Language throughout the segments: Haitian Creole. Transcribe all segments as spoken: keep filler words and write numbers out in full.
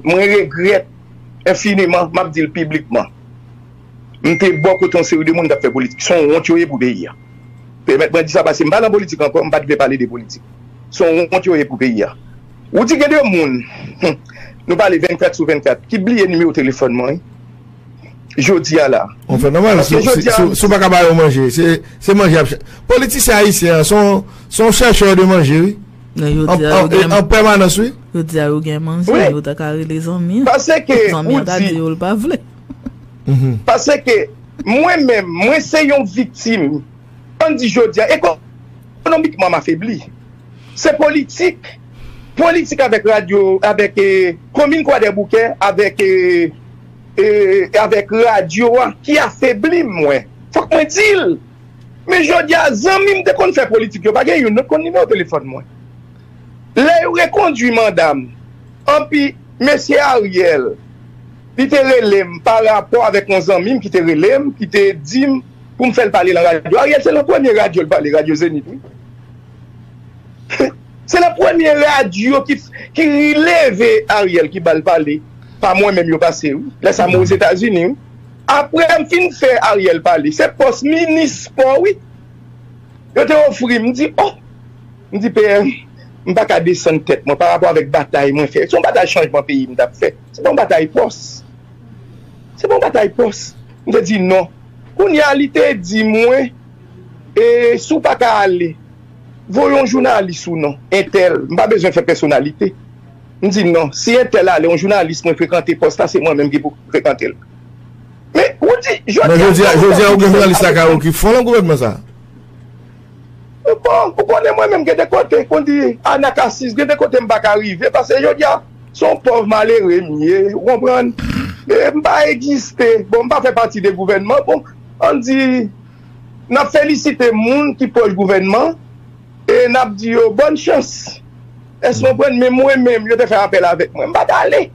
mwen regrèt enfiniman, m ap di l piblikman. M te bò kote yon seri de moun k ap fè politik. Se yon wont yo ye pou peyi a. Pèmèt mwen di sa paske m pa nan politik ankò, m pa t vle pale de politik. Se yon wont yo ye pou peyi a. Ou di gen de moun, nou pale vennkat sou vennkat, ki bliye nimewo telefòn mwen, wi. Jodi a la. On fè nòmal, si, si, si, si w pa ka ba yo manje, se, se manje y ap chèche. Politisyen ayisyen an, se yon, se yon chèchè de manje, wi. An, an, an pèmanans, wi. Yo di a yo gen manje, yo ta ka rele zanmi. Paske zanmi an ta di yo l pa vle. Paske mwen menm, mwen se yon viktim. Ann di jodi a, ekonomikman m afebli. Se politik, politik avèk radyo, avèk eh, komin Kwadèboukè, avèk eh, eh, avèk radyo a ki afebli m, mwen. Fòk mwen di l. Men jodi a, zanmi m te konn fè politik yo, pa gen youn nan ki konn nimewo telefòn mwen. Lè yo rekondui manda m, anpi mesye Ariel, li te rele m pa rapò avèk yon zanmi m ki te rele m, ki te di m pou m fè l pale nan radyo. Ariel, se nan premye radyo l pale, Radyo Zenith, wi. Se nan premye radyo ki, ki leve Ariel, ki ba l pale. Pa mwen menm yo pase, wi. Lè sa m Ozetazini, wi. Apre m fin fè Ariel pale, se pòs minis spò, wi. Yo te ofri m, m di, oh! M di, P M, m pa ka desann tèt mwen pa rapò avèk batay mwen fè. Se yon batay chanjman peyi m t ap fè. Se pa yon batay pòs. Se pa yon batay pòs. M te di non. Kounye a, li te di mwen, e, si w pa ka ale, voye yon jounalis ou non, entèl. M pa bezwen fè pèsonalite. M di non. Si entèl ale, yon jounalis mwen frekante pòs la, se mwen menm ki pou frekante l. Men, ou di, jodi a, jodi a, ou gen jounalis lakay ou ki fon nan gouvènman sa? Bon, ou konnen mwen menm gen de kote, kon di Anakasis, gen de kote m pa ka rive, paske jodi a, se yon pòv malere m ye, ou konprann? E m pa egziste, bon, m pa fè pati de gouvènman, bon, ann di, n ap felisite moun ki pwòch gouvènman, e n ap di yo bòn chans. Èske w konprann? Men mwen menm, yo te fè apèl avèk mwen, m pa t ale.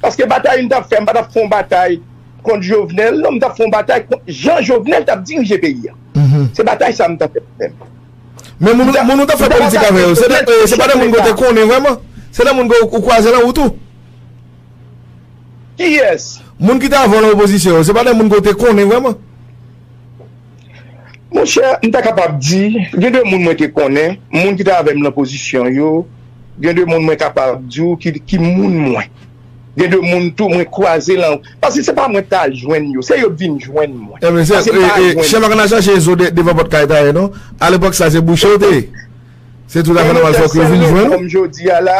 Paske batay m t ap fè, m pa t ap fè yon batay kont Jovenel, non, m t ap fè yon batay kont jan Jovenel t ap dirije peyi a. Se batay sa m t ap fè menm. Men moun, moun ou t ap fè politik avè yo, se de, eh, se pa de moun ke w te konnen vrèman? Se de moun ke w, ou kwaze nan wout ou? Kiyès? Moun ki te avè w nan opozisyon yo, se pa de moun ke w te konnen vrèman? Monchè, m ta kapab di, gen de moun mwen te konnen, moun ki te avè m nan pozisyon yo, gen de moun mwen kapab di w ki, ki moun mwen. Gen de moun tou mwen kwaze lan, paske se pa mwen k t al jwenn yo, se yo t vin jwenn mwen. Ebyen, se, paske m pa al jwenn yo. Chen pa konn al chache zo devan pòt kay tayè non. Alepòk sa, se bouche yo te ye. Se toutafè nòmal, fòk yo vin jwenn ou. Kòm jodi a la,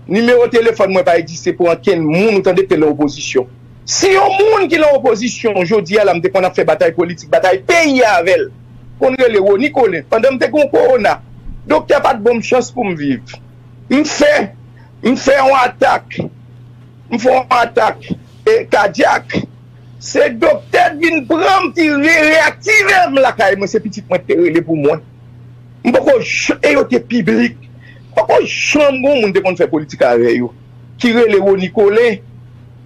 nimewo telefòn mwen pa egziste pou ankenn moun, ou tande, ki te nan opozisyon. Si yon moun ki nan opozisyon jodi a la, m te konn ap fè batay politik, batay peyi a avè l, konn rele Rony Colin, pandan m te gen yon kowona, doktè pa t ban m chans pou m viv. M fè, m fè yon atak, m fè yon atak, e, kadyak. Se doktè t vin pran m, ki re-, reaktive m lakay mwen, se pitit mwen ki te rele pou mwen. M poko j-, e yo te piblik. M poko janm gen yon moun te konn fè politik avè yo, ki rele Rony Colin,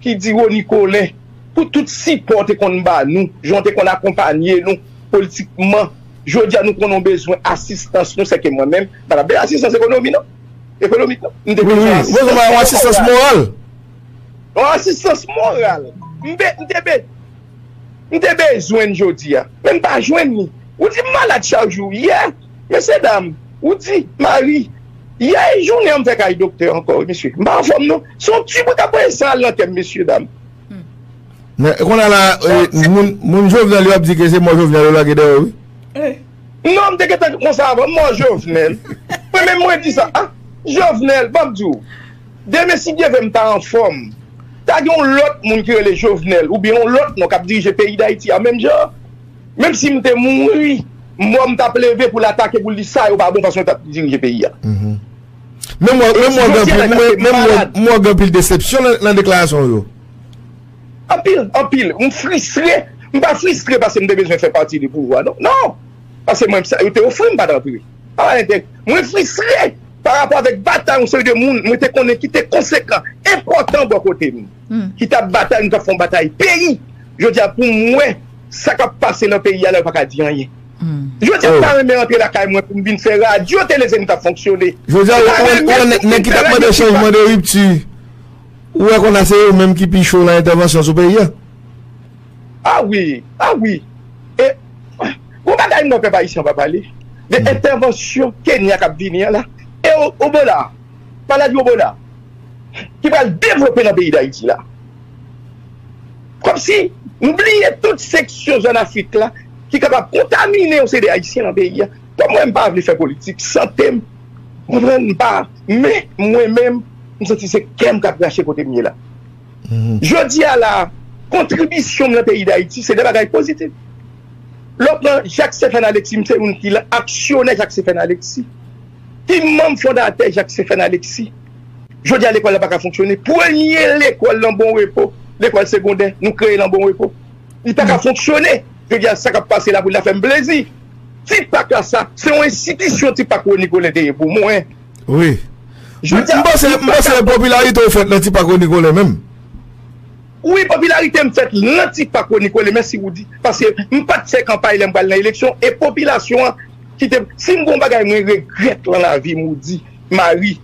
ki di Rony Colin, pou tout sipò w te konn ba nou, jan w te konn akonpanye nou politikman. Jodi a nou konn yon bezwen asistans nou, sèke mwen menm, m pa t ap bay asistans ekonomi non. Ekonomik non. M te bezwen asistans. Wi, wi, yon asistans moral. Yon asistans moral. M be-, m te be-, m te bezwen l jodi a. Men m pa jwenn li. Ou di m malad chak jou. Yè, mesye dam, ou di, Mari, yè jounen an m fèk al doktè ankò, wi, mesye. M pa anfòm non. Se yon tib wi k ap voye san al nan kè m, mesye dam. Men, kounye a la, eh, moun, moun Jovenel yo ap di ke se mò Jovenel yo lage dèyè yo, wi. Non, m te gentan konsa avan, mò Jovenel. Mwen menm mwen di sa, ah, Jovenel, ban m di w. Demen, si Dye vle, m ta anfòm. Ta gen yon lòt moun ki rele Jovenel, oubyen yon lòt non k ap dirije peyi Dayiti a menm jan. Menm si m te mouri, mò m t ap leve pou l atake, pou l di sa yo pa bon fason yo t ap dirije peyi a. Men m wè, men m wè gen anpil, men, men m wè, m wè gen anpil desepsyon nan, nan deklarasyon w yo. Anpil, anpil. M fristre. M pa fristre paske m te bezwen fè pati de pouvwa, non. Non! Paske mwen, sa yo te ofri m, m pa t antre. Pa entè-, mwen fristre pa rapò avèk batay yon seri de moun mwen te konnen ki te konsekan, enpòtan bò kote m, ki t ap batay, nou t ap fè yon batay peyi. Jodi a, pou m wè sa k ap pase nan peyi a la, yo pa ka di anyen. Jodi a, m ta renmen rantre lakay mwen pou m vin fè radyo, tele, Zenith ap fonksyone. Jodi a, ou wè nèg, nèg ki t ap mande chanjman de ripti. Ou wè konn a se yo menm ki pi cho nan entèvansyon sou peyi a. A wi, a wi. E, gon bagay m wè pèp ayisyen pa pale. De entèvansyon Kenya k ap vini an la. E o, Obola, maladi Obola, ki pral devlope nan peyi Dayiti la. Kòmsi nou bliye tout seksyon zòn Afrik la ki kapab kontamine yon seri de Ayisyen nan peyi a. Kòm mwen, m pa vle fè politik, sante m, konprann, m pa, men mwen menm, m santi se kè m k ap rache kote m ye la. Jodi a la, kontribisyon m nan peyi Dayiti, se de bagay pozitif. Lè w pran Jacques Stephen Alexis, m se youn ki aksyonè Jacques Stephen Alexis, ki manm fondatè Jacques Stephen Alexis. Jodi a, lekòl la pa ka fonksyone. Premye lekòl nan Bon Repo, lekòl segondè, nou kreye nan Bon Repo. Li pa ka fonksyone. Jodi a, sa k ap pase la pou l ta fè m plezi. Tipak la sa, se yon enstitisyon Tipak Rony Colin te ye pou mwen. Wi. M, Jodi a, m panse, m Tipak panse la popilarite w fèt nan Tipak Rony Colin menm. Wi, popilarite m fèt nan Tipak Rony Colin, mèsi Roudy. Paske m pa t fè kanpay lè m pral nan eleksyon, e popilasyon an ki te, si m gon bagay mwen regrèt lan lavi m, Roudy, Marie,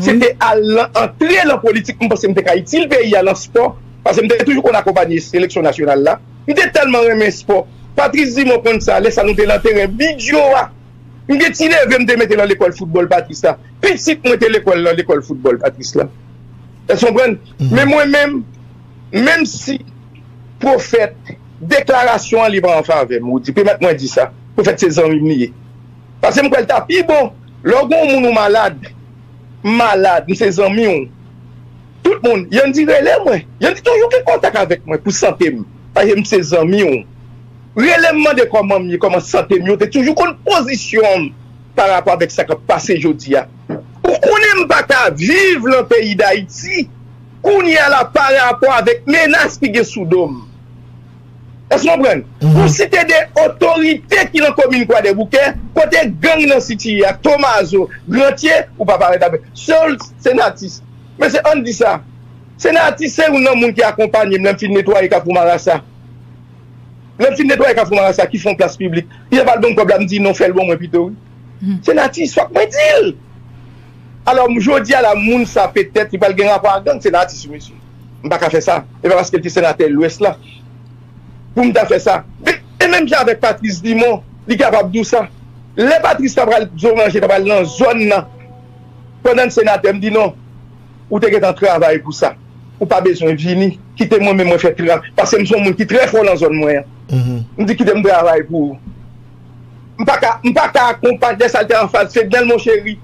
se te al lan, antre lan politik, m panse m te ka itil peyi a lan spò, paske m te toujou konn akonpanye seleksyon nasyonal la. M te tèlman renmen spò. Patrice Dumont konn sa, lè sa nou te lan teren Bidjo a. M gen ti neve m te mete lan lekòl foutbòl Patrice la. Pitit mwen te lekòl lan lekòl foutbòl Patrice la. Èske w konprann? Men mwen menm, menm si pwofèt, deklarasyon an li pa an favè m, Roudy, pèmèt mwen di sa, pwofèt se zanmi m li ye. Paske m kwè l ta pi bon, lè w gen yon moun ou malad, m malad, m se zanmi w. Tout moun, Yandi rele mwen. Yandi toujou gen kontak avèk mwen pou sante m. Paske m se zanmi w. Rele m mande kòman m ye, kòman sante m ye. Ou te toujou konn pozisyon m pa rapò avèk sa k ap pase jodi a. Ou konnen m pa ka viv lan peyi Dayiti kounye a la pa rapò avèk menas ki gen sou do m. Èske w konprann? Pou site de otorite ki nan komin Kwadèboukè, kote gang nan sitiye ak Tomazo, Grantye, ou pa parèt avèk. Sèl Senatis. Mesye, ann di sa. Senatis se youn nan moun ki akonpanye m lè m fin netwaye Kafou Marasa. Lè m fin netwaye Kafou Marasa ki fè yon plas piblik, li te pral ban m kòb la, m di non, fè l ban mwen pito wi. Senatis, fòk mwen di l. Alò, m, jodi a la, moun sa petèt li pral gen rapò ak gang, Senatis wi, mesye. M pa ka fè sa. E pa paske l te senatè Lwès la pou m ta fè sa. E, e menm jan avèk Patrice Dumont, li kapab di w sa. Lè Patrice ta pral Zoranje, ta pral nan zòn nan, pandan l senatè, m di non, ou te gentan travay pou sa. Ou pa bezwen vini, kite mwen menm mwen fè travay. Paske m se yon moun ki trè fò nan zòn mwen an. M di kite m travay pou ou. M pa ka, m pa ka akonpanye sa l te anfas Fednel Monchery.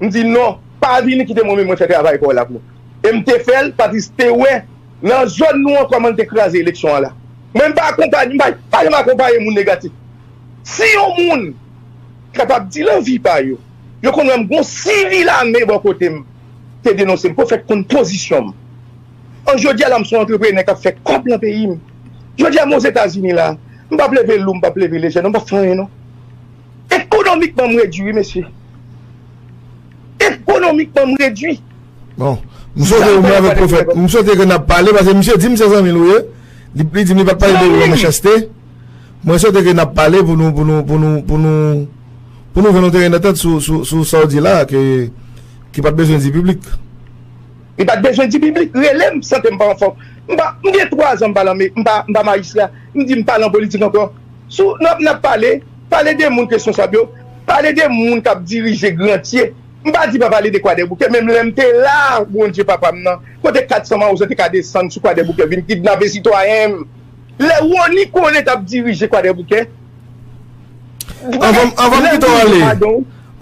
M di non, pa vini, kite mwen menm mwen fè travay pa w la pou ou. E m te fè l, Patrice te wè nan zòn nou an kòman l te kraze eleksyon an la. Mwen m pa akonpanye, m pa, pa janm akonpanye moun negatif. Si yon moun kapab di lan vi pa yo, yo konn wè m gon sivil ame bò kote m te denonse m, pou fè konn pozisyon m. An jodi a la, m se yon antreprenè k ap fè kòb lan peyi m. Jodi a, m Ozetazini la, m p ap leve lou, m p ap leve lejè, non, m p ap fè anyen, non. Ekonomikman, m redui, wi, mesye. Ekonomikman, m redui. Bon, m swete ou menm avèk pwofèt, m swete ke n ap pale, paske misye di m se zanmi l ou ye. Li, li di m li pa t pale de ou nan mechanste. Mwen swete ke n ap pale pou nou, pou nou, pou nou, pou nou, pou nou jwenn yon teren dantant sou, sou, sou sa w di la, ke, ki pa t bezwen di piblik. Li pa t bezwen di piblik, rele m, sante m pa anfòm. M pa, m gen twa zan m pa lan me, m pa, m pa majistra. M di m pa lan politik ankò. Sou, n ap, n ap pale, pale de moun k responsab yo, pale de moun k ap dirije Grantye. M pa di pa pale de Kwadèboukè, menm lè m te la, Bondye papa m nan, kote kat san mawozo te ka desann sou Kwadèboukè vin kidnape sitwayen m. Lè Rony Colin t ap dirije Kwadèboukè, Anvan, anvan m kite w ale,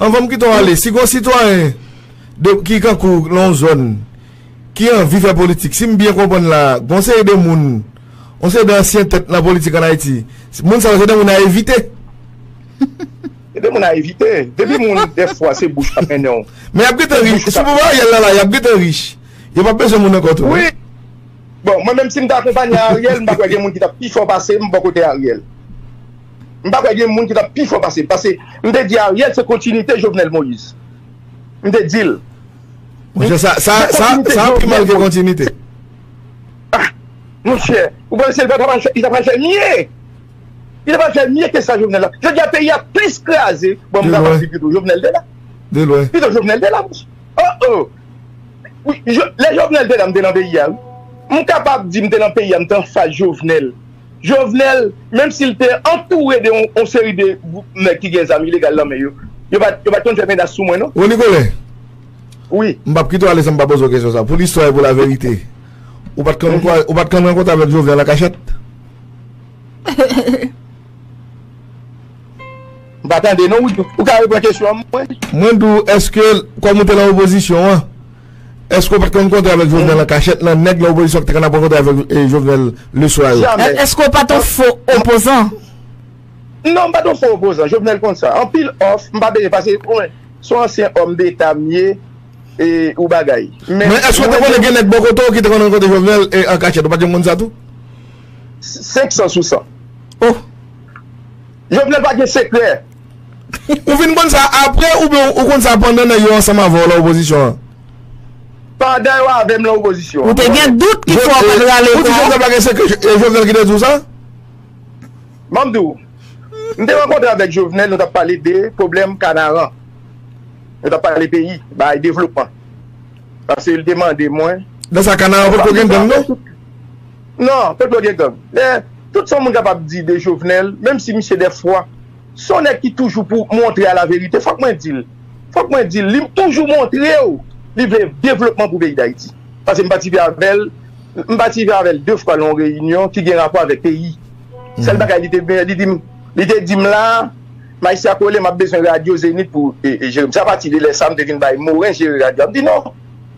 anvan m kite w ale, si gon sitwayen de, ki kankou nan yon zòn, ki anvi fè politik, si m byen konprann la, gon seri de moun, yon seri de ansyen tèt nan politik ann Ayiti, moun sa yo se de moun a evite. Se de moun a evite. Depi moun, dèfwa, se bouch k ap mennen w. Men y ap gentan rich. Si w pa Ariel la, la, y ap gentan rich. Yo p ap bezwen moun ankò tou, non? Wi. Bon, mwen menm si m ta akonpanye Ariel, m pa kwè gen moun ki t ap pi fò pase m bò kote Ariel. M pa kwè gen moun ki t ap pi fò pase m. Paske m te di Ariel se kontinite Jovenel Moïse. M te di l. Monchè, sa, sa, sa, sa pi mal ke kontinite. Ah, monchè, ou panse l pa t ap fè, li t ap fè mye? Li t ap fè mye ke sa Jovenel la. Jodi a peyi a plis kraze. Bon, m ta pase pito Jovenel te la. De lwen. Pito Jovenel te la, monchè. Oh, oh. Wi, lè Jovenel te la, m te nan peyi a, wi. M kapab di m te nan peyi a, m te anfas Jovenel. Jovenel, menm si l te antoure de yon, yon seri de gwoup nèg ki gen zam ilegal nan men yo, yo pa t, yo pa t konn fè menas sou mwen, non. Rony Colin, wi, m p ap kite w ale san m pa poze w kesyon sa. Pou listwa e pou laverite, ou pa t konn, mhm, kwa-, ou pa t konn rankontre avèk Jovenel an kachèt? M pa tande non, ou, ou ka reprann kesyon an mwen? Mwen di w, èske, kòm ou te nan opozisyon an, èske w pa t konn rankontre avèk Jovenel an kachèt, nan nèg nan opozisyon ki te konn ap rankontre avèk, e, Jovenel leswa yo? Jamè. È-, èske w pa t yon fo opozan? Non, m pa t yon fo opozan. Jovenel konn sa. Anpil òf, m pa bezwen pase, bon, se yon ansyen òm deta m ye, e, ou bagay. Men, men èske w te konnen gen nèg bò kote w ki te konn rankontre Jovenel, e, an kachèt? Ou pa t janm konn sa tou? Senk san sou san. Oh. Jovenel pa gen sekrè. Ou vin konn sa apre oubyen ou konn sa pandan nèg yo ansanm avè w nan opozisyon an? Pandan yo avè m nan opozisyon an. Ou te gen dout ki fè w pa t rale kò? Ou di Jovenel pa gen sekrè, e Jovenel ki te di w sa? Ban m di w, m te rankontre avèk Jovenel, nou t ap pale de pwoblèm Kanaran. Nou t ap pale peyi, bay devlopman. Paske li te mande mwen. Nan sa Kanaran potko gen gang, non? Non, potko gen gang. Men, tout sa yon moun kapab di de Jovenel, menm si misye dèfwa, se yon nèg ki toujou pou montre a laverite, fòk mwen di l. Fòk mwen di l, li toujou montre w, li vle devlopman pou peyi Dayiti. Paske m patisipe avè l, m patisipe avè l de fwa nan yon reyinyon ki gen rapò avèk peyi. Sèl bagay li te, li di m, li te di m la, Majistra Colin, m ap bezwen radyo Zenith pou, e, e, jere m. Se apati de lè sa a, m te vin bay Moren jere radyo a. M di non,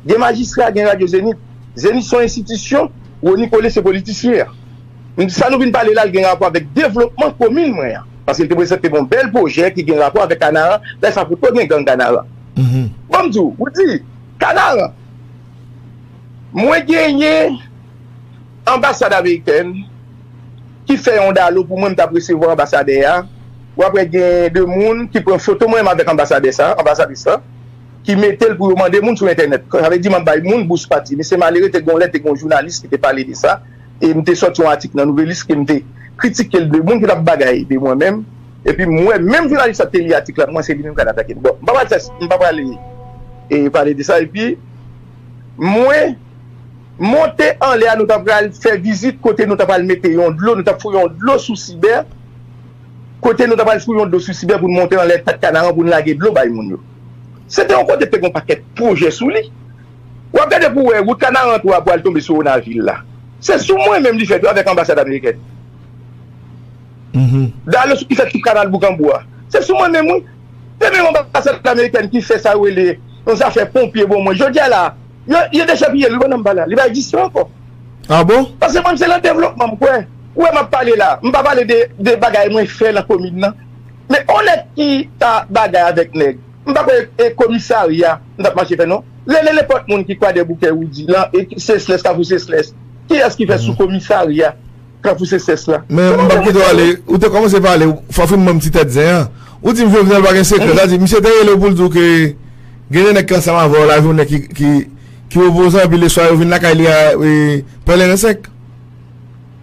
gen majistra, gen radyo Zenith. Zenith se yon enstitisyon, Rony Colin se politisyen an. M di sa nou vin pale la, l gen rapò avèk devlopman komin mwen an. Paske l te prezante m yon bèl pwojè ki gen rapò avèk Kanaran, lè sa potko gen gang Kanaran. Bon, m di w, ou di, Kanaran, mwen genyen anbasad amerikèn ki fè yon dalo pou mwen, m t ap resevwa anbasadè a. W ap wè gen de moun ki pran foto mwen menm avèk anbasadè sa, anbasadris la, ki mete l pou yo mande moun sou entènèt. Sa vle di m ap bay moun bous pati. Men se malere, te gen yon lè, te gen yon jounalis ki te pale de sa. E m te sòti yon atik nan Nouvèlis ke m te kritike l de moun ki t ap bagay de mwen menm. Epi m wè menm jounalis la te li atik la, mwen se li menm k al atake m. Bon, m pa pral fè, m pa pral, e, pale de sa. Epi mwen monte anlè a, nou ta pral fè vizit kote nou ta pral mete yon dlo, nou ta foure yon dlo sou Sibè. Kote nou ta pral foure yon dlo sou Sibè pou n monte anlè tèt Kanaran pou n lage dlo bay moun yo. Se te yon kote ki te gen yon pakèt pwojè sou li. W ap gade pou w wè, wout Kanaran twa pou al tonbe sou Wonavil la. Se sou mwen menm li fèt wi, avèk anbasad amerikèn. Dalo sou ki fèt sou kanal Boukanbou a. Se sou mwen menm wi. Se menm anbasad amerikèn ki fè sa yo rele yon zafè ponpye bon mwen. Jodi a la, yo, yo dechepiye l wi pandan m pale a. Li pa egziste ankò. Ah bon? Paske mwen, se nan devlopman m kwè. Ou wè m ap pale la, m pa pale de, de bagay mwen fè nan komin nan. Men yon nèg ki ta bagay avèk nèg, m pa kwè e komisarya m t ap mache fè non. Rele nenpòt moun ki Kwadèboukè, Woudi, lan, e Seslès, Kafou Seslès. Kiyès ki fè sou komisarya Kafou Seslès la? Men m p ap kite w ale. Ou te kòmanse pale, fò w fin ban m ti tèt zen an. Ou di m Jovenel pa gen sekrè. Sa di, misye te rele w pou l di w ke gen de nèg ki ansanm avè w la, yon nèg ki, ki, ki opozan, epi leswa yo vin lakay li a, e, pèleren sèk.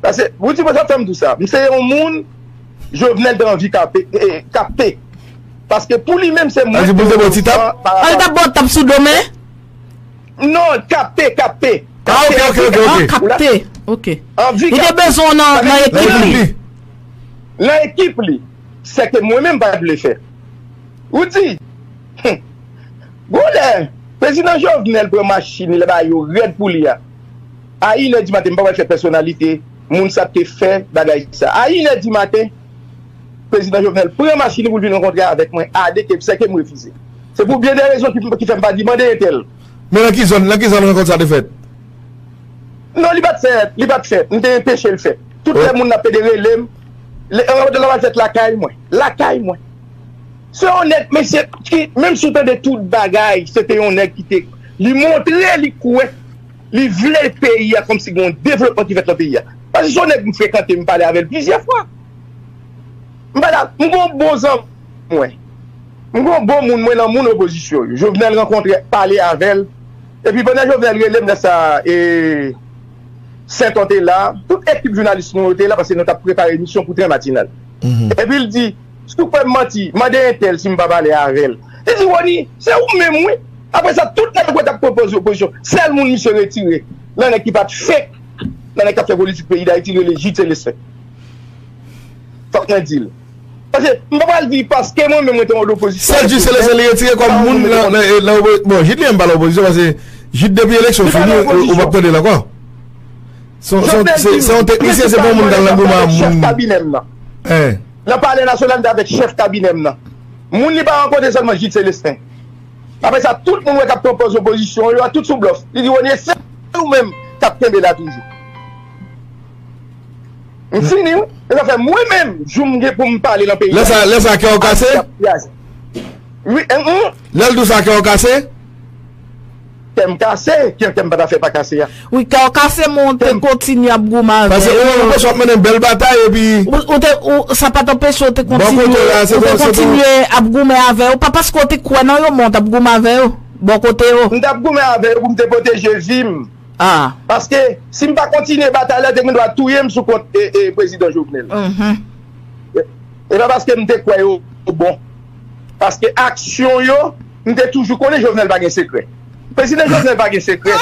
Paske, ou di mwen sa fè m di w sa. M se yon moun, Jovenel te anvi kape, e, kapte. Paske pou li menm, se mwen ki te opozan. An, li t ap ba w tap sou do men? Non, kapte, kapte. Ah, ok, ok, ok, ok. Ah, kapte. Ok. Anvi kapte. Li te bezwen w nan, nan ekip li. Nan ekip li. Sèke mwen menm pa t vle fè. Ou di, gon lè, prezidan Jovenel pran machin li, l ba yo rèd pou li a. A inè di maten, m pa pral fè pèsonalite moun sa te fè bagay sa. A inè di maten, prezidan Jovenel pran machin li pou l vin rankontre avèk mwen, a de ke, sèke m refize. Se pou byen de rezon ki, ki fè m pa di mande entèl. Men nan ki zòn, nan ki zòn rankont sa te fèt? Non, li pa t fèt, li pa t fèt. M te anpeche l fèt. Tout lè moun ap pede rele m, le, rankont la pral fèt lakay mwen. Lakay mwen. Se yon nèg, mesye, ki, menm si w tande tout bagay, se te yon nèg ki te, li montre, li kwè, li vle peyi a, kòmsi gen yon devlopman ki fèt nan peyi a. Paske se yon nèg m frekante, m pale avè l plizyè fwa. M pale, m gon bon zanmi mwen. M gon bon moun mwen nan moun opozisyon yo. Jovenel rankontre, pale avè l. Epi pandan Jovenel rele m lè sa, e, Senton te la, tout ekip jounalis nou yo te la, paske nou t ap prepare emisyon pou Tren Matinal. Epi l di, si w kwè m manti, mande entèl si m pa pale avè l. Li di, Rony, se ou menm wi. Apre sa, tout nèg yo t ap pran poz opozisyon. Sèl moun misye retire nan nèg ki pa t fake, nan nèg k ap fè politik peyi Dayiti, rele Jude Célestin. Fòk mwen di l. Paske m pa pral di paske mwen menm mwen te yon lopozisyon. Sèl Jude Célestin li retire kòm moun nan, nan, nan opo-, bon, Jude li menm pa lopozisyon, paske Jude depi eleksyon fini, ou, ou p ap tande l ankò. Se yon, se yon, se, se yon teknisyen, se pa yon moun k al nan goumen ak moun. Chèf kabinè m nan. Hein. Nan Palè Nasyonal, m te avèk chèf kabinè m nan. Moun li pa rankontre sèlman Jude Célestin. Apre sa, tout moun wè k ap pran pòz opozisyon yo, tout sou blòf. Li di, Rony, se ou menm k ap kenbe la toujou. M fini, wi. E sa fè mwen menm, jou m gen pou m pale nan peyi a. Lè sa, lè sa kè w kase? Wi, en, en. Lè l di w sa kè w kase? Kè m kase, kè, kè m pa ta fè pa kase a. Wi, kè w kase, men w te kontinye ap goumen avè yo. Paske ou, ou te sot mennen bèl batay, epi ou, ou te, ou, sa pa t anpeche w te kontinye, ou te kontinye ap goumen avè yo. Pa paske w te kwè nan yo, men w t ap goumen avè yo, bò kote yo. M t ap goumen avè yo pou m te pwoteje vi m. Ah. Paske, si m pa kontinye batay la, te gen dwa touye m sou kont, e, e, prezidan Jovenel. Mhm. E, e pa paske m te kwè yo bon. Paske aksyon yo, m te toujou konnen Jovenel pa gen sekrè. Prezidan Jovenel pa gen sekrè.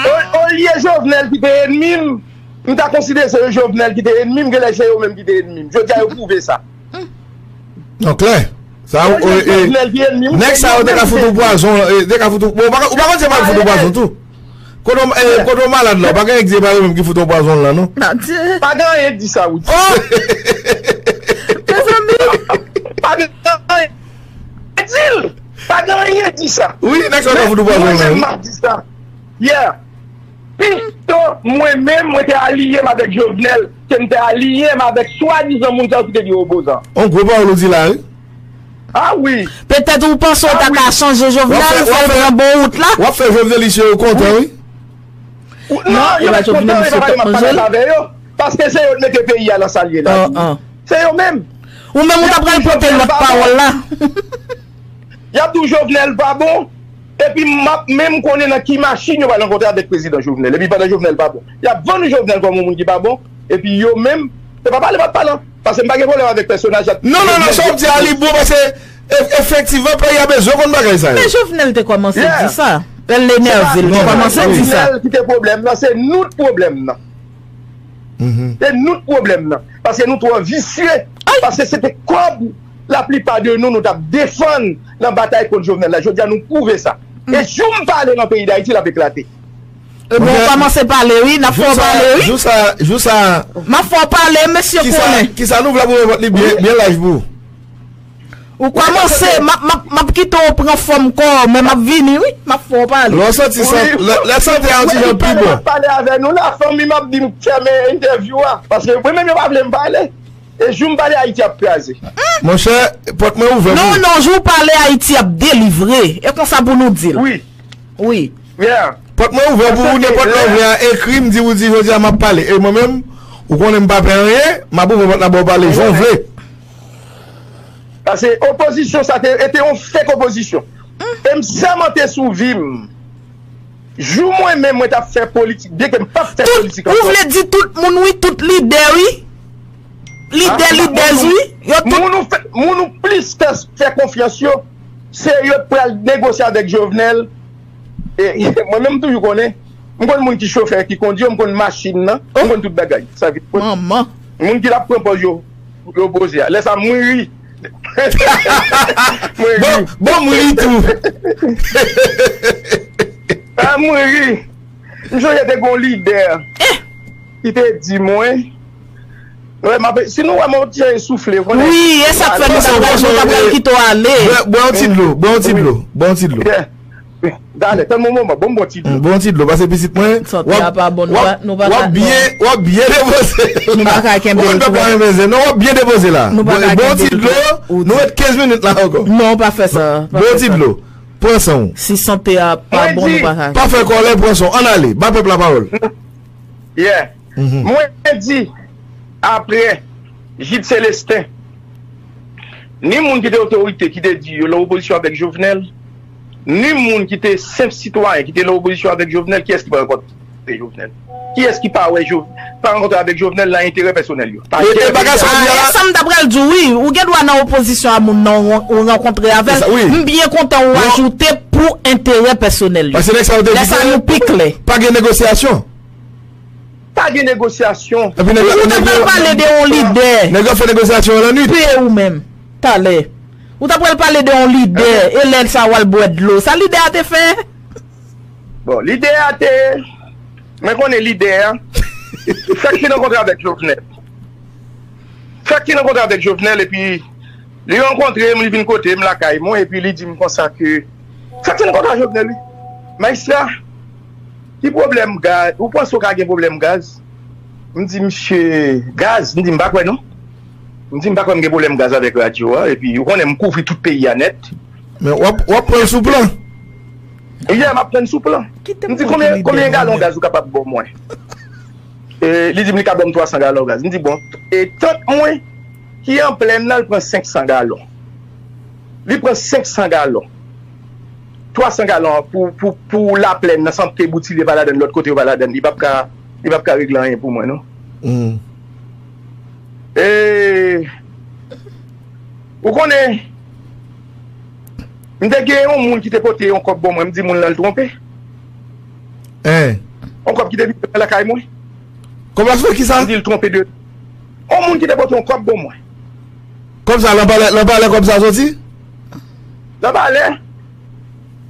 O, olye Jovenel ki te enmi m, m ta konsidere se Jovenel ki te enmi m, genlè se yo menm ki te enmi m. Jodi a, yo pwouve sa. Non, klè. Sa, e, e, nèg sa yo te ka fout ou pwazon, e, te ka fout ou, bon, ou pa, ou pa konn se pa fout ou pwazon tou. Kote w, e, kote w malad la, ou pa gen nèg di se pa yo menm ki fout ou pwazon la, non? Pa gen anyen di sa, Woody. Oh! Mezanmi! Pa gen anyen di l! Pa gen anyen di sa. Wi, nèg sa yo te ka fout ou pwazon la, wi. Mwen menm m ap di sa. Yeah. Pito mwen menm, mwen te aliye m avèk Jovenel, ke m te aliye m avèk swadizan moun sa yo ki te di yo opozan. On gwo pawòl ou di la, wi. Ah wi. Petèt ou panse w ta ka chanje Jovenel, fè l pran bon wout la. W ap fè Jovenelisye yo kontan, wi. Non, yo mèt kontan, e pa pale m ap pale avè yo. Paske se yo k mete peyi a nan sa l ye la. Se yo menm. Ou menm ou ta pral pote lòt pawòl la. Y ap di w Jovenel pa bon, epi m ap menm konnen nan ki machin yo pral rankontre avèk prezidan Jovenel. Epi pandan Jovenel pa bon, y ap vann Jovenel kòm yon moun ki pa bon, epi yo menm, se pa pale m ap pale, paske m pa gen pwoblèm avèk pèsonaj la. Non, non, non, sa w ap di a li bon, paske e-, efektivman, peyi a bezwen konn bagay sa yo. Men Jovenel te kòmanse di sa. Lè l enève, l te kòmanse di sa. Se pa Jovenel ki te pwoblèm nan, se nou t pwoblèm nan. Se nou t pwoblèm nan. Paske nou twò visye. Paske se te kòb laplipa de nou, nou t ap defann nan batay kont Jovenel la. Jodi a, nou pwouve sa. E jou m pale nan peyi Dayiti, l ap eklate. E bon, ou kòmanse pale, wi, n ap fè w pale, wi. Jou sa, jou sa. M ap fè w pale, mesye konnen. Kisa nou vle pou repòt li byen, byen laj pou ou? Ou kòmanse, m ap, m ap, m ap kite w pran fòm kò w, men m ap vini, wi. M ap fè w pale. Lè w santi san-, lè, lè sante a yon ti jan pi bon. Pale avè nou la, fanmi m ap di m fèmen entèvyou a. Paske mwen menm yo pa vle m pale. E jou m pale, Ayiti ap kraze. Monchè, pòt mwen ouvè pou ou. Non, non, jou w pale, Ayiti ap delivre. E konsa pou nou di l. Wi. Wi. Pòt mwen ouvè pou ou, nenpòt lè w vle a, ekri m, di ou di jodi a m ap pale. E mwen menm, ou konnen m pa pè anyen, m ap ouvè pòt la ba w pale jan w vle. Paske opozisyon sa te, te yon fake opozisyon. E m sèmante sou vi m, jou mwen menm mwen t ap fè politik, byenke m p ap fè politik ankò. Ou vle di tout moun, wi, tout lidè, wi. Lidè, lidèz, wi. Yo tout. Moun ou fè, moun ou plis fè, fè konfyans yo, se yo k pral negosye avèk Jovenel. E, mwen menm, m toujou konnen. M konn moun ki chofè, ki kondi yo, m konn machin nan, m konn tout bagay. Sa vin. Manman. Moun ki t ap pran pòz yo, yo poze a. Lè sa, mwen ri. Mwen ri. Bon, bon, mwen ri tou. Ah, mwen ri. M sonje te gen yon lidè ki te di mwen, wè, m ap, si nou wè m yon ti jan esoufle, ou konnen. Wi, e sa k fè nou ta pral, nou ta pral kite w ale. Bwè, bwè yon ti dlo, bwè yon ti dlo, bwè yon ti dlo. Yeah. Talè, tann yon moman, bon, bon ti dlo. Bon ti dlo, paske pitit mwen, sante a pa bon, nou pa, nou pa ka. W ap byen, w ap byen depoze. Nou pa ka kenbe l twò. Non, w ap byen depoze la. Nou pa ka kenbe l twò. Bon ti dlo, nou ret kenz minit la ankò. Non, pa fè sa. Bon ti dlo. Pran san w. Si sante a pa bon, nou pa ka. Pa fè kòlè, pran san w. Ann ale, ba pèp la pawòl. Yeah. Mwen di, apre Jid Selestin, ni moun ki te otorite ki te di yo nan opozisyon avèk Jovenel, ni moun ki te senp sitwayen ki te nan opozisyon avèk Jovenel, kiyès ki pral rankontre Jovenel? Kiyès ki pa wè Jov, pa rankontre avèk Jovenel nan enterè pèsonèl yo? Pa E, e bagay sa w di a la? E sa m ta pral di w, wi. Ou gen dwa nan opozisyon a moun nan ou, ou rankontre avè l. Sa, wi. M byen kontan ou ajoute pou enterè pèsonèl yo. Paske nèg sa yo te di nou pi klè. Pa gen negosyasyon. Pa gen negosyasyon. Epi nèg yo, ou te pral pale de yon lidè. Nèg yo fè negosyasyon an lannwit. Peye ou menm. Talè. Ou ta pral pale de yon lidè. E lè sa w al bwè dlo. Sa lidè a te fè? Bon, lidè a te, mwen konnen lidè a, fèk fin rankontre avèk Jovenel. Fèk fin rankontre avèk Jovenel, epi li rankontre m, li vin kote m, lakay mwen, epi li di m konsa ke, fèk fin rankontre ak Jovenel, wi. Majistra, ki pwoblèm gaz? Ou panse w ka gen pwoblèm gaz? M di, misye, gaz? M di, m pa kwè non. M di, m pa kwè m gen pwoblèm gaz avèk radyo a, epi ou konnen m kouvri tout peyi a nèt. Men w ap, w ap pran l sou plan. Yè, m ap pran l sou plan. M di, konbyen, konbyen galon gaz ou kapab ban mwen? E, li di m li ka ban m twa san galon gaz. M di, bon, e tant mwen ki an plèn nan, li pran senk san galon. Li pran senk san galon. Twa san galon pou, pou, pou laplèn nan, san ke Boutilye pa ladann, lòt kote yo pa ladann, li p ap ka, li p ap ka regle anyen pou mwen, non. Hmm. E, ou konnen, m te gen yon moun ki te pote yon kòb ban mwen, m di moun nan l twonpe. Hein. Yon kòb ki te vin lakay mwen. Kòb la sou ki sa? M di l twonpe de. Yon moun ki te pote yon kòb ban mwen. Kòb sa, nan palè, nan palè kòb sa soti? Nan palè.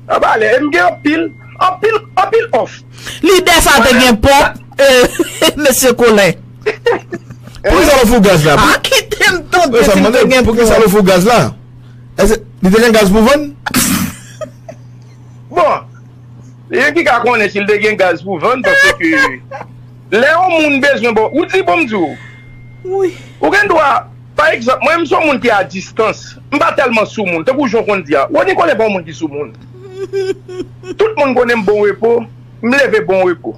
Nan palè. E m gen anpil, anpil, anpil òf. Lidè sa te gen pòp, euh, mesye Colin. Poukisa w fou gaz la? A, kite m tande si l te gen pòp. Poukisa w fou gaz la? Èske li te gen gaz pou vann? Bon, li menm ki ka konnen si l te gen gaz pou vann, paske lè yon moun bezwen, bon, ou di, bon, m di w, wi, ou gen dwa, pa egzanp, mwen, m se yon moun ki a distans, m pa tèlman sou moun, tankou jan w konn di a, Rony Colin pa yon moun ki sou moun. Tout moun konnen m bon repo, m leve bon repo.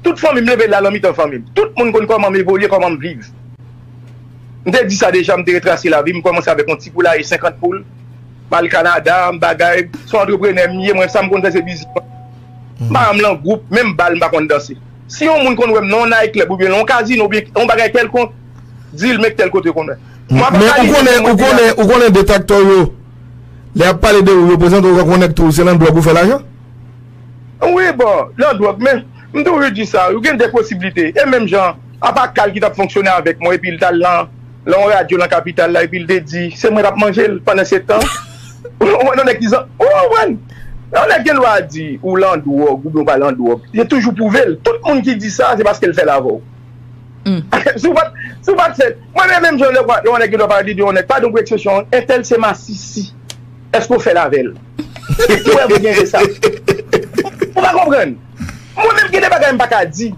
Tout fanmi m leve la nan mitan fanmi m. Tout moun konn kòman m evolye, kòman m viv. M te di sa deja, m te retrase lavi m, m kòmanse avèk yon ti poulaye senkant poul. M al Kanada, m bagay, se yon antreprenè m ye, mwen sa m konn fè se biznis mwen. M pa janm nan gwoup, menm bal m pa konn danse. Si yon moun konn wè m nan yon night club oubyen nan yon kazino oubyen yon bagay kèlkonk, di l men tèl kote konn wè. Men ou konnen, ou konnen, ou konnen detraktè w yo, lè y ap pale de ou, yo prezante w rekonèt tou, se nan dwòg ou fè lajan? Wi, bon, nan dwòg, men m toujou di sa, ou gen de posiblite. E menm jan, apa Kal ki t ap fonksyone avèk mwen, epi l t al nan, nan yon radyo nan kapital la, epi l te di, se mwen k ap manje l pandan se tan. Ou konprann, yon nèg ki zan, ou konprann? Yon nèg gen dwa di, ou lan dwòg, oubyen ou pa lan dwòg. Li toujou pwouve l. Tout moun ki di sa, se paske l fè l avè w. Si w pa t, si w pa t fè, mwen menm, menm jan lè w, yon nèg gen dwa pale de yon nèg, padon pou ekspresyon an, entèl se masisi. Èske w fè l avè l? Ki prèv ou gen de sa? Ou pa konprann. Mwen menm gen de bagay m pa ka di.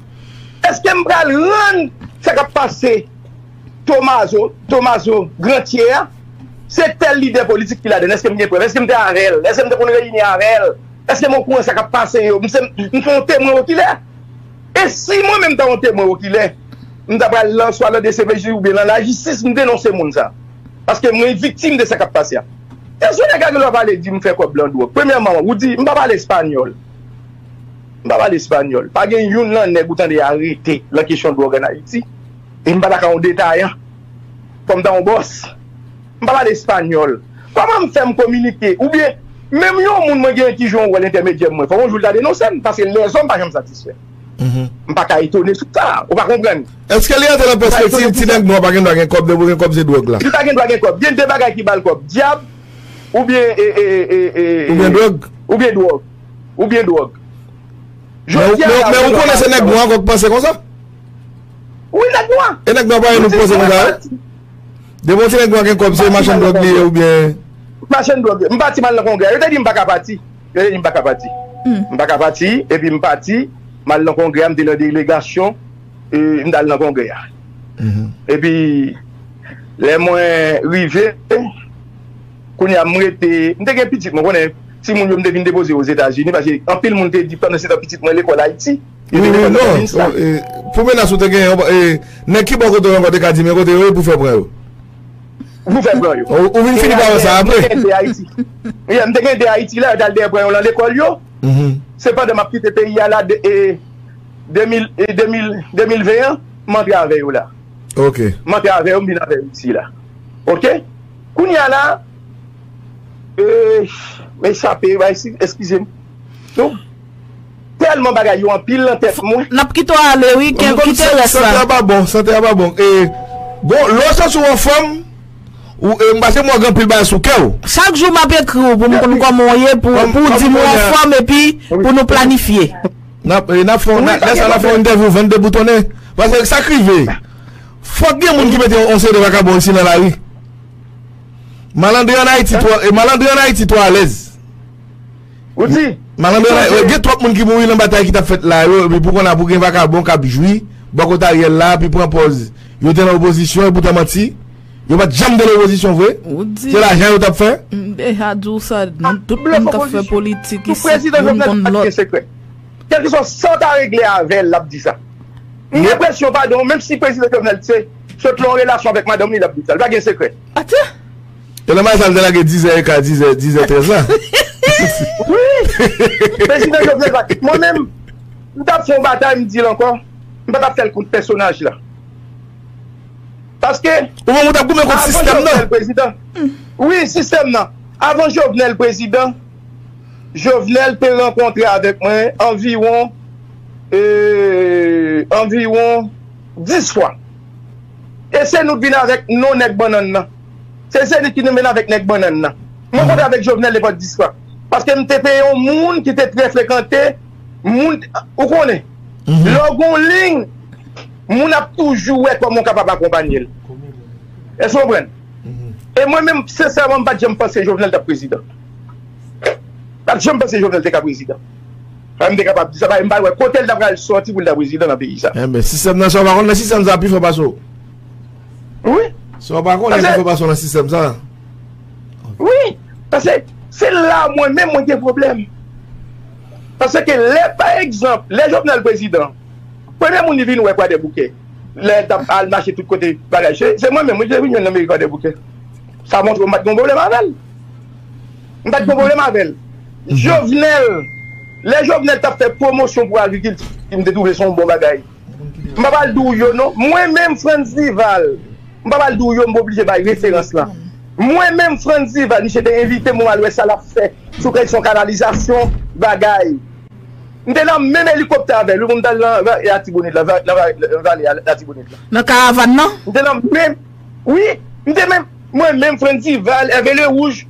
Èske m pral rann sa k ap pase Tomazo, Tomazo Grantye a, se tèl lidè politik ki ladann? Èske m gen prèv? Èske m te avè l? Èske m te konn reyini avè l? Èske m okouran sa k ap pase yo? M se, m se yon temwen okilè. E si mwen menm ta yon temwen okilè, m ta pral lan, swa lan D C P J oubyen lan lajistis, m denonse moun sa. Paske mwen viktim de sa k ap pase a. Èske nèg la gen dwa pale di m fè kòb lan dwòg? Premyèman, ou di, m pa pale espanyòl. M pa pale espanyòl. Pa gen youn lan nèg ou tande arete lan kesyon dwòg ann Ayiti. E m pa ta ka yon detayan. Fò m ta yon bòs. M pa pale espanyòl. Kòman m fè m kominike? Oubyen, menm yon moun mwen genyen ki jwe yon wòl entèmedyè mwen, fò yon jou l ta denonse m, paske lèzòm pa janm satisfè. M pa ka etone sou sa. Ou pa konprann? Èske li antre nan pèspektiv ti nèg nwa pa gen dwa gen kòb, depi w gen kòb se dwòg la? Li pa gen dwa gen kòb. Gen de bagay ki ba l kòb. Dyab, oubyen, e, e, e, e, e, oubyen dwòg. Oubyen dwòg. Oubyen dwòg. Men ou, men ou, men ou konnen se nèg nwa ankò k panse konsa? Wi, nèg nwa. E nèg nwa pa gen nou panse konsa, wi? Depi yon ti nèg nwa gen kòb, se machann dwòg li ye oubyen? Machann dwòg. M pati m al nan kongrè a. Yo te di m pa ka pati. Yo te di m pa ka pati. M pa ka pati, epi m pati, m al nan kongrè a, m te nan delegasyon, e, m t al nan kongrè a. Epi, lè mwen rive, kounye a m rete, m te gen pitit, mwen konnen timoun yo m te vin depoze yo Ozetazini, paske anpil moun te di pandan se tan pitit mwen lekòl Ayiti, yo te lekòl nan pwovens la. Wi, wi, non, e, pou menas ou te genyen, e, nèg ki bò kote w ankò te ka di, men kote yo ye pou fè pran yo. Pou fè pran yo. Ou, ou vin fini pa wè sa apre. M te gen de Ayiti. Yeah, m te gen de Ayiti la, yo t al dèyè pran yo lan lekòl yo. Se pandan m ap kite peyi a la, de, e, de mil, e, de mil, de mil ven an, m antre avè yo la. Ok. M antre avè yo, m vin avè yo isi la. Ok? Kounye a la, e, m echape, bay si, eskize m. Nou, tèlman bagay yo anpil nan tèt mwen. N ap kite w ale, wi, kite rès la. Sante a pa bon, sante a pa bon. E, bon, lè w santi w anfòm, ou, e, m panse m wè w gen anpil bagay sou kè w. Chak jou m ap ekri w pou m konn kòman w ye, pou, pou w di m w anfòm, epi pou nou planifye. N ap, e, n ap fè, lè sa n ap fè yon entèvyou vant deboutonnen. Paske sa k rive, fòk gen moun ki mete yon seri de vakabon isi nan lari. Malandren an Ayiti twò, e, malandren an Ayiti twò alèz. Ou di? Malandren an Ayiti, gen twòp moun ki mouri nan batay ki t ap fèt la yo, epi pou konnya pou gen vakabon k ap jwi bò kote Ariel la, epi pran pòz yo te nan opozisyon, epi w ta manti. Yo pa t janm te nan opozisyon vre. Se lajan yo t ap fè. M deja di w sa, nou tout moun k ap fè politik isi, moun konn lòt. Kèlkeswa sa w ta regle avè l, l ap di sa. M gen enpresyon, padon, menm si prezidan Jovenel te sot lan yon relasyon avèk madanm li, l ap di sa. Li pa gen sekrè. Atè! E nan maten sa, l te lage dizè eka, dizè, dizè trèz la. Wi! Prezidan Jovenel pa, mwen menm, m t ap fè yon batay, m di l ankò, m pa t ap fè l kont pèsonaj la. Paske, ou menm ou t ap goumen kont sistèm nan. Wi, sistèm nan. Avan Jovenel prezidan, Jovenel te rankontre avèk mwen anviwon, e, anviwon dis fwa. E se nou k vin avèk non nèg bannann nan. Se Zenith ki vin avèk nèg bannann nan. Mwen kontre avèk Jovenel nenpòt dis fwa. Paske m te peye yon moun ki te trè frekante, moun, ou konnen. Lè w gen yon liy, moun ap toujou wè kòman w kapab akonpanye l. Èske w konprann? E mwen menm, sensèman, m pa t janm panse Jovenel t ap prezidan. M pa t janm panse Jovenel te ka prezidan. Sa m te kapab di sa, m pa wè kote l ta pral sòti pou l ta prezidan nan peyi sa. Enben, sistèm nan, sa w pa konn nan sistèm sa pi fò pase w. Wi. Sa w pa konnen pi fò pase w nan sistèm sa. Wi. Paske se la mwen menm mwen gen pwoblèm. Paske lè, pa egzanp, lè Jovenel prezidan, premye moun li vin wè Kwadèboukè, lè l t ap al mache tout kote bagay, se, se mwen menm, wi, ki te vin jwenn nan meri Kwadèboukè. Sa montre w m pa t gen pwoblèm avè l. M pa t gen pwoblèm avè l. Jovenel, lè Jovenel t ap fè pwomosyon pou agrikilti, m te twouve se yon bon bagay. M pa pral di w yo non. Mwen menm, Frantz Duval, m pa pral di w yo, m oblije bay referans lan. Mwen menm, Frantz Duval, misye te envite m, mwen al wè sa l ap fè sou kesyon kanalizasyon, bagay. M te nan menm elikoptè avè l, wi, pou m t al nan va-, Latibonit la, va-, nan va-, nan vale a Latibonit la. Nan karavàn nan? M te nan menm, wi, m te menm, mwen menm, Frantz Duval, Ève Lewouj,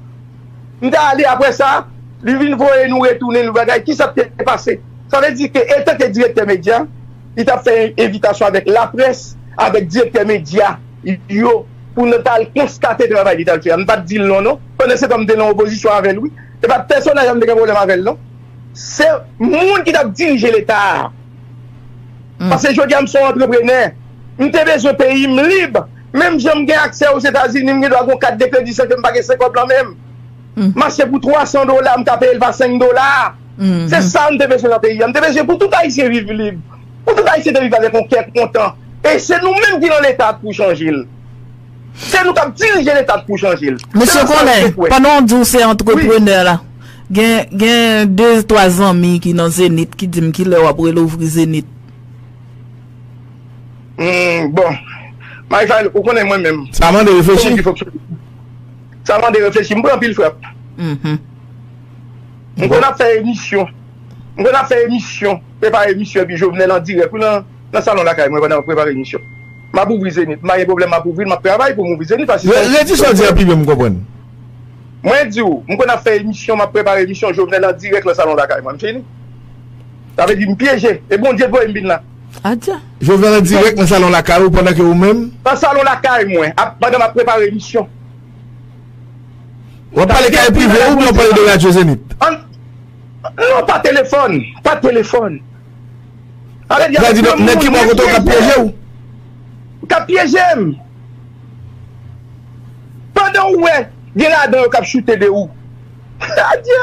m te ale apre sa, li vin voye nou retounen, nou bagay, kisa k te pase? Sa vle di ke, etanke direktè medya, li t ap fè envitasyon avèk laprès, avèk direktè medya yo, pou nou t al konstate travay li t al fè a. M pa t di l non, non. Pandan se tan, m te nan opozisyon avè l, wi. Se pa t pèsonaj la m te gen pwoblèm avè l, non. Se moun ki t ap dirije Leta a. Paske jodi a, m se yon antreprenè. M te bezwen peyi m lib. Menm jan m gen aksè Ozetazini, m gen dwa gen yon kat de kredi san ke m pa gen senk kòb nan men m. M achte pou twa san dola, m ka peye l pa senk dola. Se sa m te bezwen nan peyi a. M te bezwen pou tout Ayisyen viv lib. Pou tout Ayisyen te viv avèk yon kè kontan. E se nou menm ki nan Leta a k pou chanje l. Se nou k ap dirije Leta a k pou chanje l. Mesye Colin, pandan w di w se antreprenè la, gen, gen de, twa zanmi ki nan Zenith ki di m kilè w ap relouvri Zenith. Hmm, bon. Mayfal, ou konnen mwen menm. Sa mande reflechi. Sa mande reflechi. M pran anpil frap. M konn ap fè emisyon. M konn ap fè emisyon. Prepare emisyon epi Jovenel an dirèk. Wi, nan, nan salon lakay mwen pandan m ap prepare emisyon. M ap ouvri Zenith. M pa gen pwoblèm, m ap ouvri l, m ap travay pou m ouvri Zenith. Paske redi sa w di an pi byen m konprann. Mwen di w, m konn ap fè emisyon, m ap prepare emisyon Jovenel an dirèk nan salon lakay mwen. M fini. Sa vle di m pyeje. E Bondye k voye m vin la. Adya. Jovenel an dirèk nan salon lakay ou pandan ke ou menm? Nan salon lakay mwen, ap, pandan m ap prepare emisyon. W ap pale kay prive oubyen w pale de radyo Zenith? Non, pa telefòn. Pa telefòn. Sa vle di, nèg ki bò kote w k ap pyeje w? K ap pyeje m. Pandan ou wè, gen ladan yo k ap choute de ou. Adye!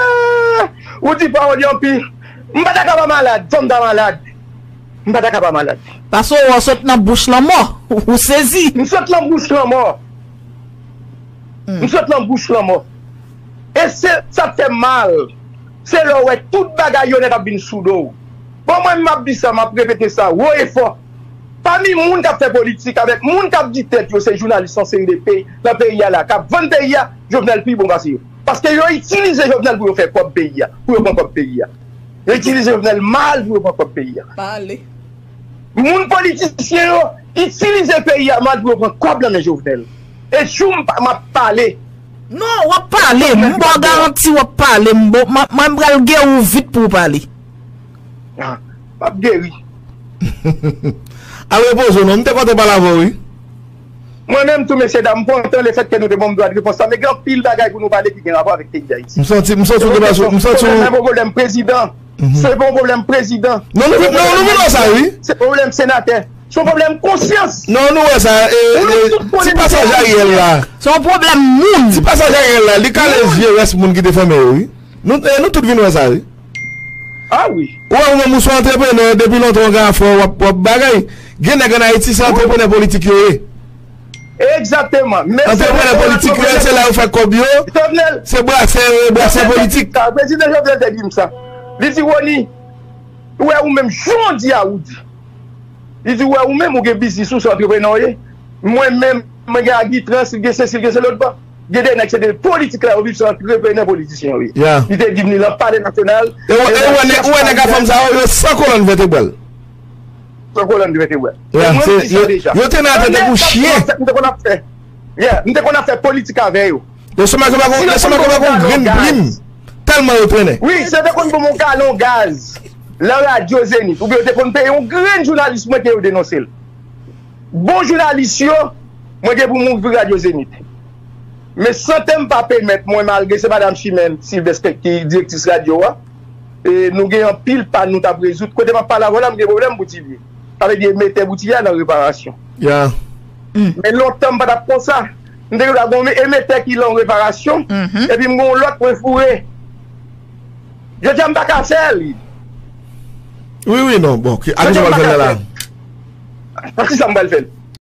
Ou di pawòl yo anpil. M pa ta ka pa malad, fò m ta malad. M pa ta ka pa malad. Paske w sot nan bouch lanmò. Ou sezi. M sot nan bouch lanmò. M sot nan bouch lanmò. E se sa k fè m mal. Se lè w wè tout bagay yo nèt ap vin sou do w. Bon, mwen, m ap di sa, m ap repete sa wo e fò. Pami moun k ap fè politik avèk moun k ap di tèt yo se jounalis nan seri de peyi, nan peyi a la, k ap vann peyi a, Jovenel pi bon pase yo. Paske yo itilize Jovenel pou yo fè kòb peyi a, pou yo pran kòb peyi a. Yo itilize Jovenel mal pou yo pran kòb peyi a. Pale. Moun politisyen yo itilize peyi a mal pou yo pran kòb nan men Jovenel. E jou m pa- m ap pale. Non, w ap pale. M ba w garanti w ap pale. M ba- m- Mwen m pral gen ou vit pou w pale. Ah, m ap geri. Al repoze w non, m te kontan pale avè w wi. Mwen menm tou, mesye dam, m kontan lefètke nou te ban m dwa de repons la, men gen anpil bagay pou nou pale ki gen rapò avèk peyi Dayiti. M santi, m santi w te pase, m santi w. Se pa yon pwoblèm prezidan. Se pa yon pwoblèm prezidan. Non, nou vin wè sa wi. Se pwoblèm senatè. Se yon pwoblèm konsyans. Non, nou wè sa. Ti pasaj Ariel la. Se yon pwoblèm moun. Ti pasaj Ariel la, li kale zye rès moun ki te fèmen yo wi. Nou, nou tout vin wè sa wi. Ah wi. Ou wè ou menm ou se yon antreprenè depi lontan w gen afè w ap, w ap bagay. Gen nèg ann Ayiti se antreprenè politik yo ye. Egzakteman. Men Antreprenè politik yo ye, se la yo fè kòb yo. Jovenel. Se brasè yo ye, brasè politik. Prezidan Jovenel te di m sa. Li di Rony, ou wè ou menm jan w di a ou di. Li di ou wè ou menm ou gen biznis ou se antreprenè w ye. Mwen menm, mwen gen Agritrans, li gen sesi, li gen se lòt pa. Gen de nèg se de politik la yo viv se antreprenè politisyen yo ye. Li te di m li nan palè nasyonal. E ou wè nèg a fanm sa yo, yo san kolòn vètebral. San kolòn vètebral. Mwen m di sa deja. Yo te nan atè tankou chyen. M te konn ap fè. M te konn ap fè politik avè yo. Yo sanble konn yon grenn plim. Tèlman yo trennen. Wi, se te konn pou m yon galon gaz. Nan radyo Zenith. Oubyen yo te konn peye yon grenn jounalis mwen ke yo denonse l. Bon jounalis yo, mwen gen pou m ouvri radyo Zenith. Men sante m pa pèmèt mwen, malgre se madanm Chimène Sylvestre ki direktris radyo a, e nou gen anpil pa nou t ap rezoud. Kote m ap pale avè w la, m gen pwoblèm boutilye. Sa vle di emetè boutilye a nan reparasyon. Men lontan m pa t ap konsa. M te gen dwa gen yon emetè ki lan reparasyon, epi m gen yon lòt mwen foure. Jodi a m pa ka fè l. Wi, wi, non, bon, ak ou pral fè l la. Paske sa m pral fè l.